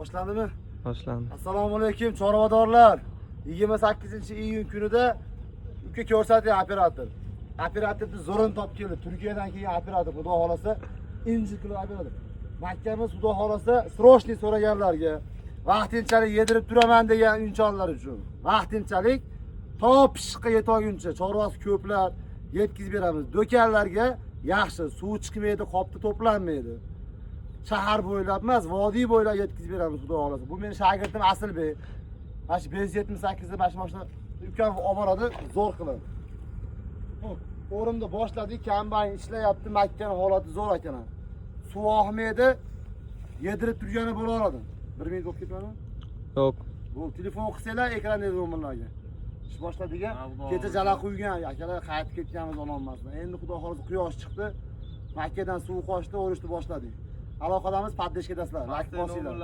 Boshlandimi? Boshlandi. Assalomu alaykum, chorvadorlar. 28-iyun kunida uka ko'rsating operator. Operatorni zo'rini topib keldi. Turkiyadan kelgan operator, xudo xolasa, injil qilib operator. Makkamiz, xudo xolasa, срочный so'raganlarga, vaqtinchalik yedirib turaman degan insonlar uchun vaqtinchalik to pishiqqa yetolguncha chorvasi ko'plar yetkazib beramiz. Do'konlarga yaxshi, suv chiqmaydi, qopda to'planmaydi. Shahar bo'ylab emas, vodiy bo'ylab yetkazib beramiz, xudo xohlasa. Bu meni shogirdim Asilbek. Mana shu 578 da mana shu mashina ukam olib boradi, zo'r qilib. O'rimni boshladik, kombayn ishlayapti, makkani holati zo'r ekan. Suv oqmaydi, yedirib turgani bo'laveradi. Bir minut bo'lib ketmadimi? Yo'q. Bu telefon qilsanglar, ekrandagi nomerlarga. Ish boshladik. Kecha jala quygan, akalar, qaytib ketganmiz ololmasdan. Endi xudo xohlasa quyosh chiqdi. Makkadan suv qochdi, o'rishni boshladik. Aloqadamiz, поддержка dasizlar. Layk bosinglar.